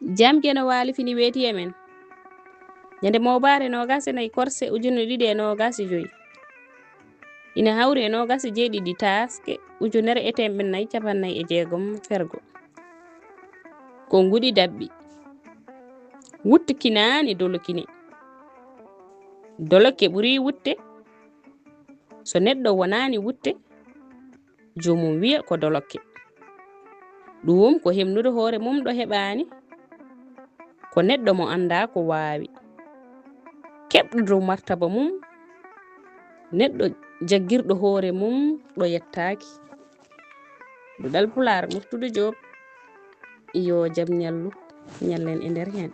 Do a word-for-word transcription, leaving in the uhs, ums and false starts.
Jam Geno Waali fini weeti e men. Ñande moobaare noogaas e nayi korse ujunere ɗiɗi e noogaas e joy. Ina hawri e noogaas e jeeɗiɗi taaske ujunere e teemedde nayi cappanɗe nayi e jeegom fergo. Ko nguɗi daɓɓi. Wuttu kinaani dolo kine. Dolokke ɓuri wutte. So neɗɗo wonaani wutte, joomum wiya ko dolokke. Ɗum ko heɓnude hoore mum ɗo heɓaani, ko neɗɗo mo anndaa ko waawi. Keɓɗo dow martaba mum, neɗɗo jaggirɗo hoore mum ɗo yettaaki. Duɗal Pulaar, Murtude Joob, yo jam ñallu, ñallen e nder heen.